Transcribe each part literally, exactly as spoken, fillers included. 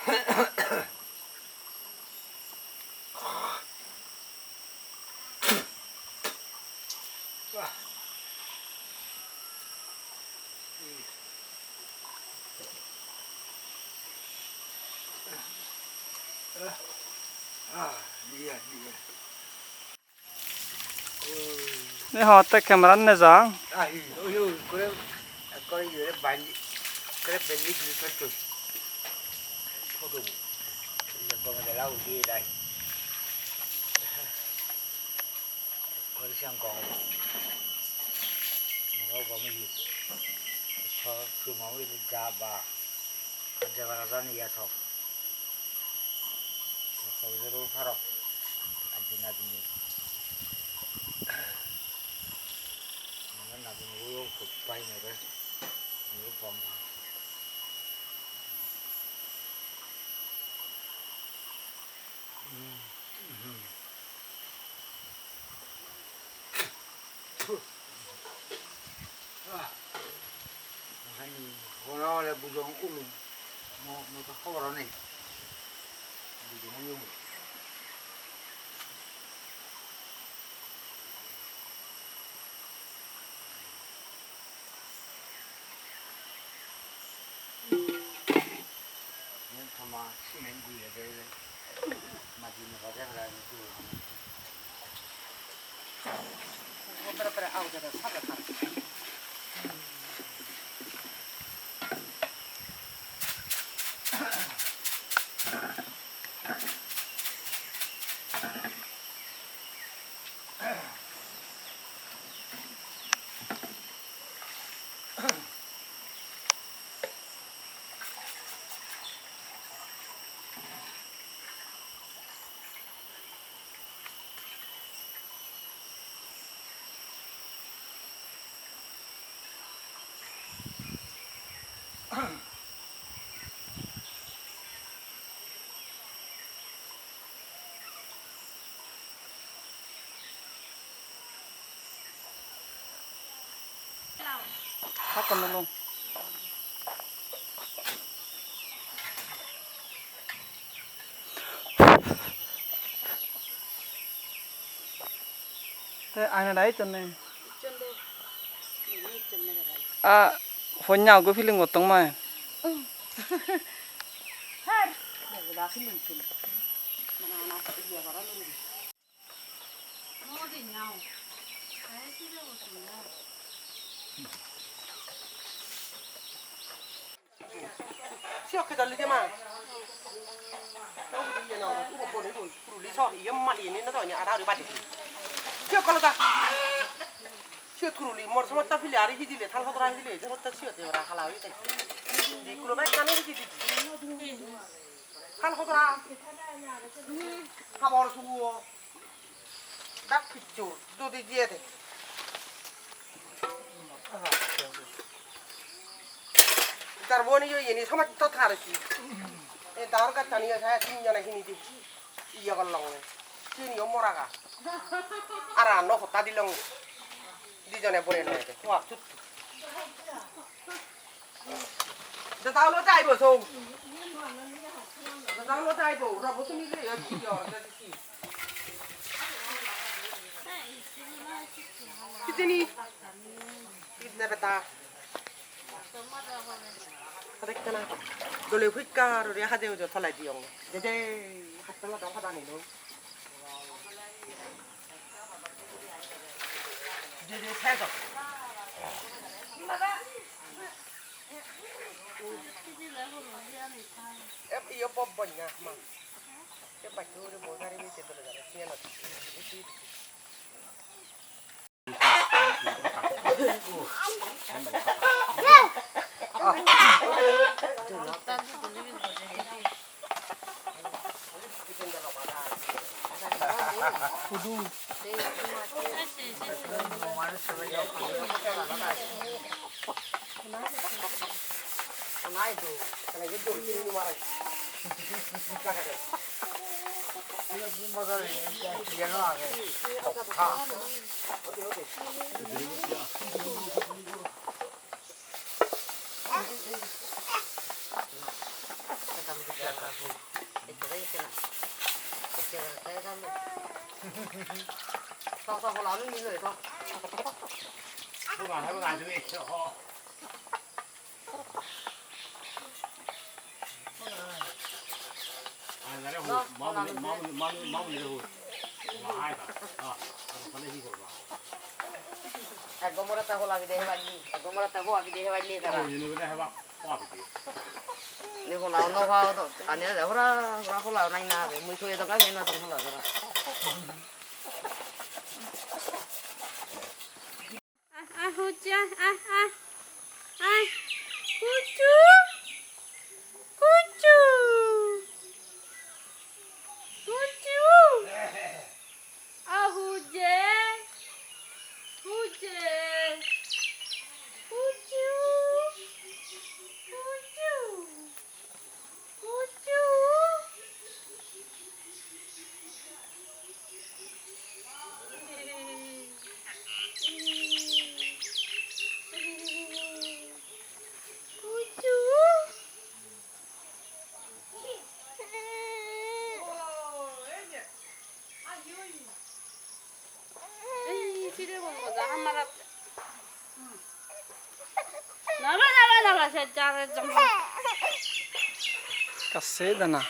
Ni hotte camera nejang. Ahi, oi, oi, kore, kore, yore bandi, kore bandi guri thotto. Photo bu. Iya, gome dela udi dai. Kore siang gom. Mama gom yi. Cho, chu mama yi ja ba. Jabara jan iya tho. Hojuru paro. Ajin ajin. Mane najin uyo kuk pai nere. Uyo pom. Hona hole bujong ulung. Mo, mo to hobor nei. Bujong ulung. Iyen toma cement guri age, madi no pade para pura. Hakkon nulung. Te aina dai tonne. A, honna go feeling gottong mai. Har. Siyot kedalli de ma. Kuruli sor, iye mali ene na do, ada uri badi. Siyot kolo da. Siyot kuruli, mor somatta pile ari hijile, thal hodora hijile, somatta siyot ora hala oi tai. Di kulo bai kani hiji di. Thal hodora. Habor suo. Dak picchur, dudi jiyede. Tar boni yo yeni somatto tar si. E dar gattani yo saya tin jone hini di. Iya gollong. Sini yo moraga. Ara no hotta dilong. Dijone bore loide. Wah, tuttu. Jataulo taibo so. Jataulo taibo. Rabo suni le yo ki yo. Hijeni. Hijeni beta. Hadekkana. Dole huikka rori hade ujo tolai diyong. Jede hattala dong hadani lo. Jede sejo. Em, iyo pop bonya ma. Ke baccho ure bo gari ni te dole dole siyan. Tok, tok, hola, anu, anu, tok. Ek gomorot ta hola pide hebar ni, ek gomorot ta hola pide hebar ni tara. Ni hola no pa do, ani de hora, hora hola nai na be, mui thoi do ga, no do hola tara. Ah, ah, huchu, ah, ah, ah. Ah, huchu. Huchu. Huchu. Ah, huje. Huje. Huchu. Huchu. Huchu. Huchu. Ei, sire bo moja hamarat. Naba, naba, naba, se jare jong. Kasse dana.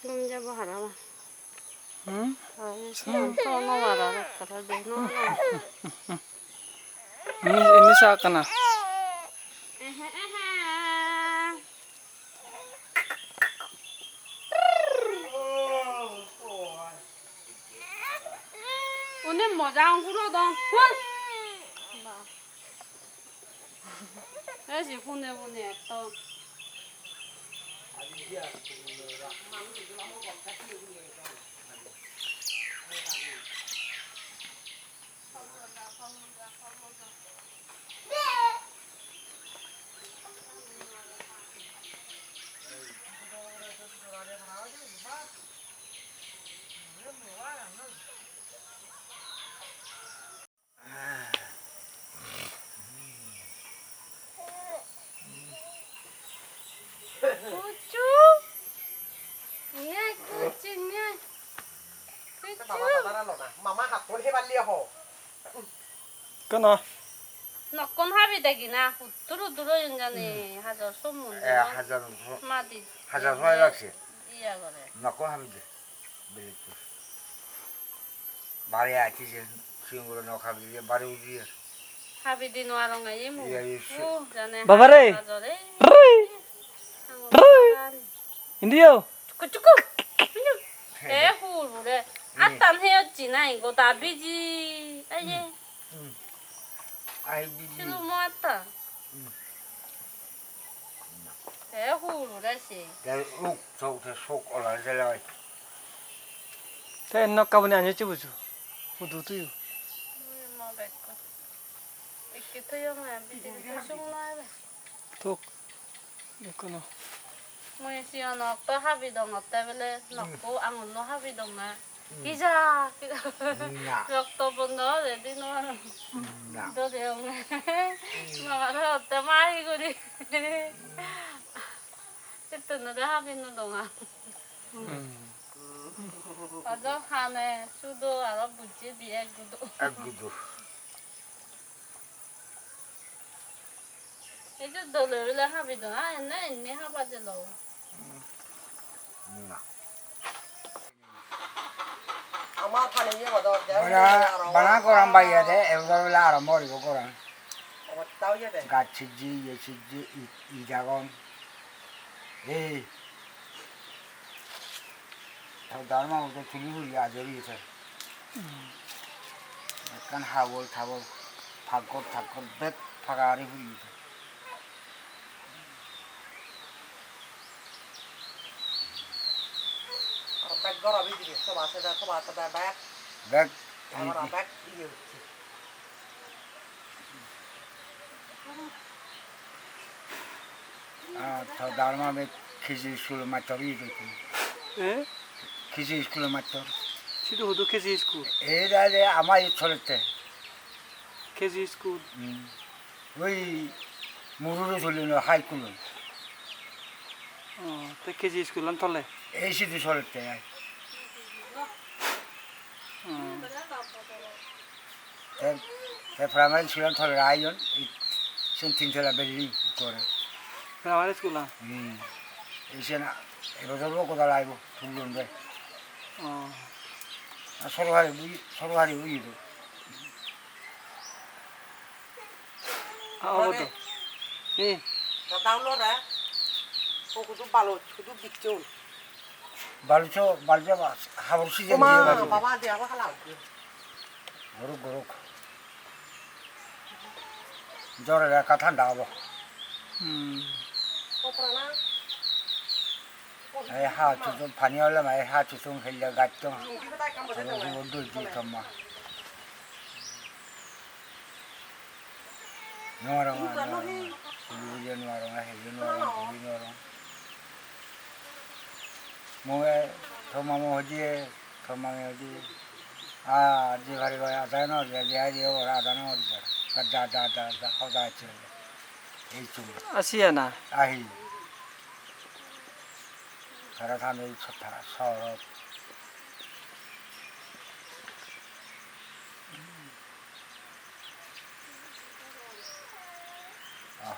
Tum jabo haraba. Hmm? Ai, siyan to no para, ekkere de no, no. Ini, ini sa kana? Ehe, ehe. Une moja ong puro dong. Hoi. Ba. Ei se phone phone ekdom. Kuchu. Nye, kuchu, nye. Kuchu. Mama, mama, mama, hakkon hebar liye ho. Kono? Nokkon habi degi na, huttur huttur oyon jani, hmm. Hajar sommun. Eh, hajar. Madi. Hajar sommun lagse. Iya gore. Nokkon habi de. Belekko. Bare achi je, sigon guro nok habi je, bare uji je. Habi di no arong aye mu. Iya, iya, se- Uh, jane. Baba re. Hajore. Rui. Hangor Rui. Bagan. Indio. Chuku, chuku. Indio. Eh, hur hure. Hmm. Attan he hocchi nai, goda biji. Aye. Hmm. Hmm. Ai biji. Silumo attan. Hmm. Te hul hure se. Te uk sok, te sok ola jele oi. Te enno kabuni anjocche buju. Hudu tuyo. Mui mo bekko. Ikke toyong na, bidire sung no ebe. Tok. Bekko no. Mui sigon okto habi dongotte bele nokko angullo habi donge. Hmm. Ija. Na. Rokto bondo ore dino aro. Na. Dode onge. Hmm. Mama do hotte mahi guri. Sittun do habi no donga. Hmm. Ojo hane sudo aro bujje di ek gudo. Ek gudo. Ei je dole bile habi don, ah, enne, enne haba jelo. Na. Ama pani ye bodo, bana, aro bana goran baiye de, ebar bile arambo goribo goran. Obosta oye de. Gaj sijje, iye sijje, i-, ij agon. Ei. Tau dharma ode tuli huri ajori ete. Hmm. Ekkan habol tabol, pakkor takkor bek paga guri huri ete. Aro bek goro bidire, soba seda, soba seda bek. Bek. Aro bek iye hocche. Ah, to dharma be K G school mattor iye dokke. Eh? K G school mattor. Sidu hudu K G school? Ei da de ama iyot solette. K G school. Hmm. Oi Murure tuli no high school-un. Oh, te K G school-an tole? Ei sidu solette ai. Oh. Te, te primary school-an tole ayon, ei sen tin tala building gore. Primary school-an? Hmm. Ei sen a-, ebojor bo goda laibo, tullon de. Oh. A sorkari bui, sorkari bui do. Ah, obo to. Hi? Dada ulo re. O hudu baluj, hudu bicchon. Balujo, balujo habor sijen. Oma, diye balujo. Baba, de aba hala. Gorok, gorok. Jor ele ekka thanda obo. Hmm. Ei ha chuchung pani ole ma, ei ha chuchung helle gaj tong. Aro hubo dui di tomma. Nuarong, nuarong. Sulu buje nuarong, heyo nuarong, heyo nuarong. Mui to mamo hoje, to mami hoje. Ah, je bari bai ada no, je, je, je, ora ada no, ora. Da, da, da, da, hoda ache. Ei chum. Asi ana. Ahi. Tara than ei sotara sorot. Ah,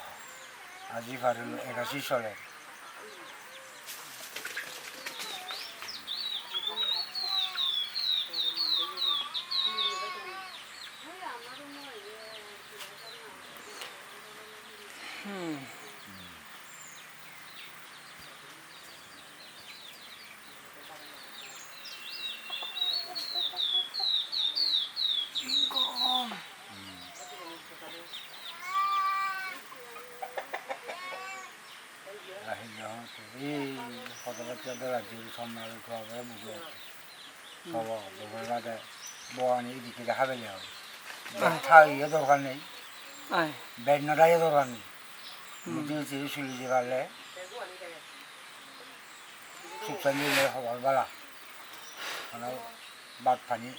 aji parilo ekasi soler. Hmm. Ei hodo bacche dora juri somma guri hobe bujo. Sobo, dobe bade boani idikke habele hobe. Bed tha iye dorkar nei. Ai. Bed no tha iye dorkar nei. Hmm. Mudi ucche suli je parle. Suk santi le hobor bala. Mane bhat pani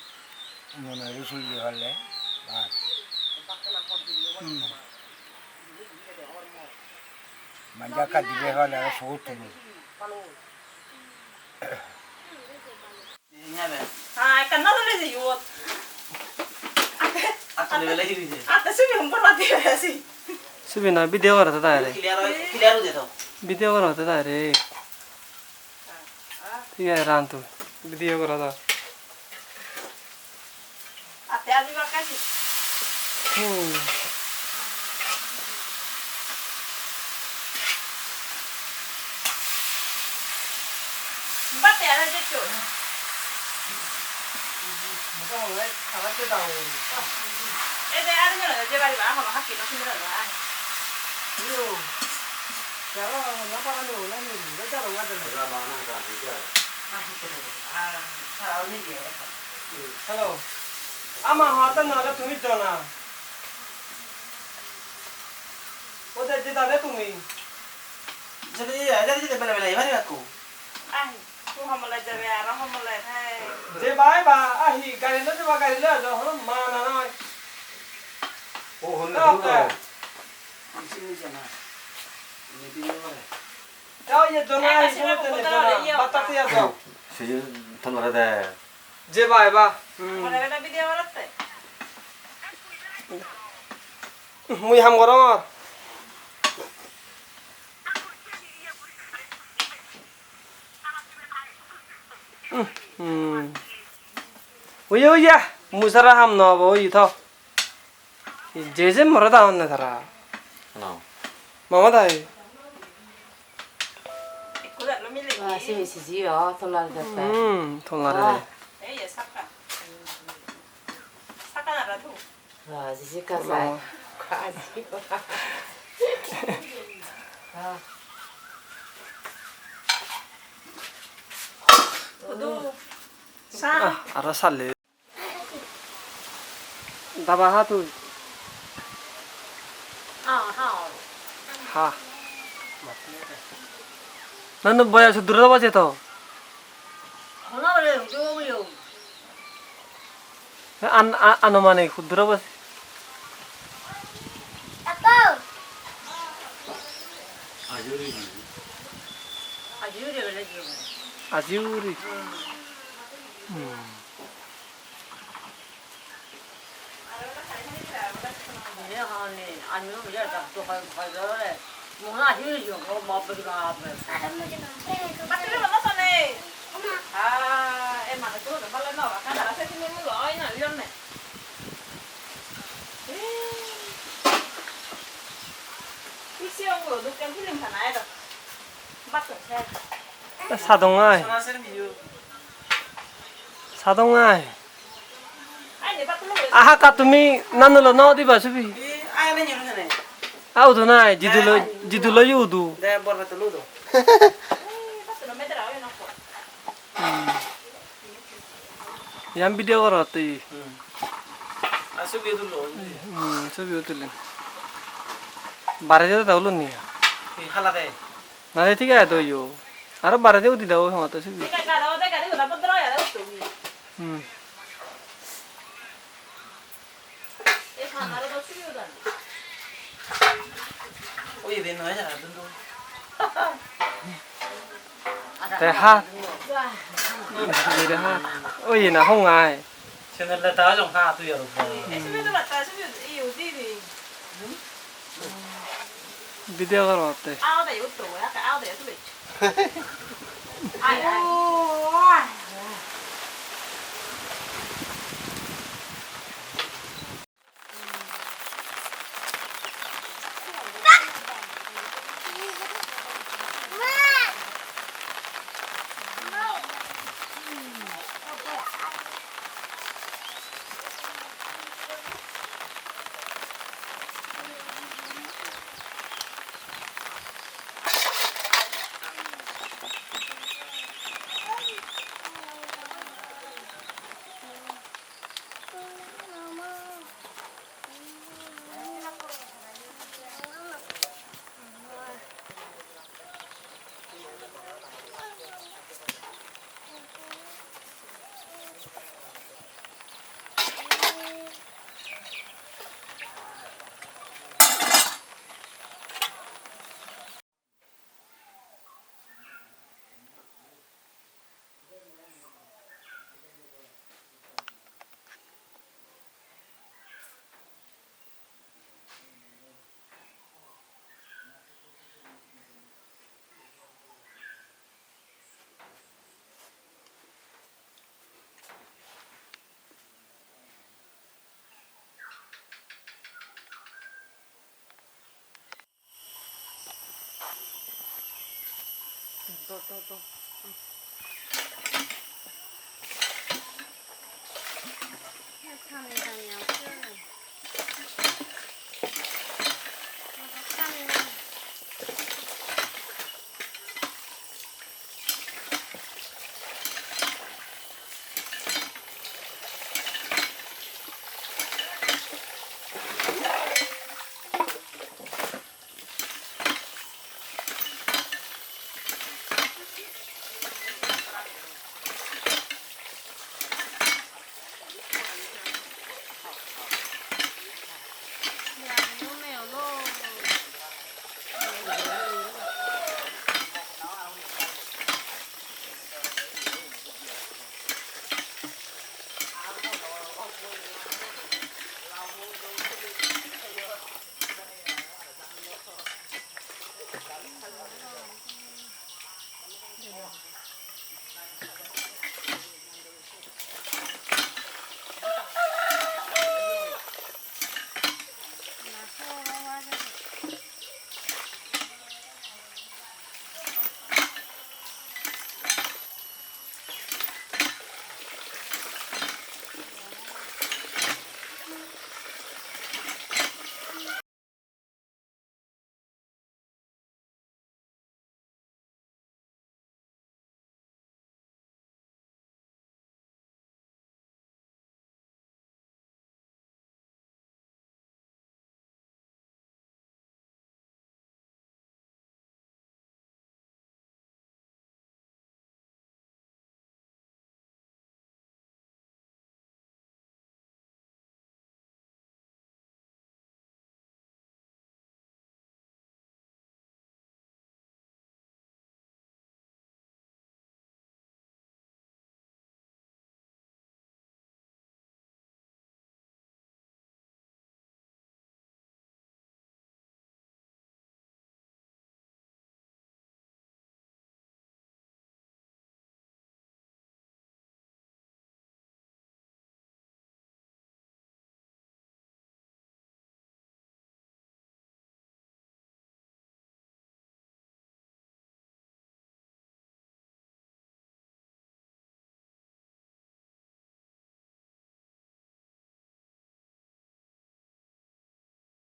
uno nori suli je parle. Bhat. Hmm. Manja ekka dibe parle aro sugot tumi. Ha, ekkan no dole je iyot. Atte, atte, atte sibe hom porba dibe asi. Sibe na video gorode dai re. Clear oi, clear oi jeto. Video gorode dai re. Thik age, ran tui. Video gorode. Atte aji bakke si. Hmm. Batte ara jetto. Motamoti khabar de daw. Ede ar jone je bari ba, hono hakki no sini ba. Iyo. Jaro na para no na ni, jaro ga de. Ah, sara ni de. Hello. Ama hata na la tumi jona. O de, je dade tumi. Jodi, jodi, jodi bela bela, ibari bakku. Ahi, tu hamole jabe, aro hamole thai. Je bai ba, ahi, gari lo jeba, gari lo ajo, hono mana noi. O, honne, honne. Isi ni jana. Ni din ni mare. Jao, ye jona, ahi, sebe jona, bukko jona, jona, batta tiya jao. Siji thon mare de. Je bai ba. Hmm. Mane bela video banatte. Mui ham gorongor. Hmm. Oye, oye, mui sara ham no obo, oye, tho. Je je more da honne tara. No. Mama dai. Ekko dalo mile. Wa, se siji o, tolar data. Hmm, tolar. Wa. Ei, sakka. Sakka nara tu. Wa, sisi kasai. Kasi. Kudu. Sa. Ah, aro sale. Daba ha tui. Ah, ha. Ha. Nanu boya suduro daba jeto. Hona bole, udu bole. An, a-, anumanik huddura bas. Ako. Aji uri. Sadong ai. Sadong ai. Aha, ka tumi nanulo no diba subi? A udu nai, jidulo, jidulo yu udu. Hmm. Iyan video gorot tui. Hmm. Hmm, subi udu lin. Bare jede da ulun ni. Nare thik age do yo. Aro baredi udi daw hongotte sibe. Hmm. Te ha. Oi, na hongai. Senelle ta jong ha tu yaro. Video gorotte.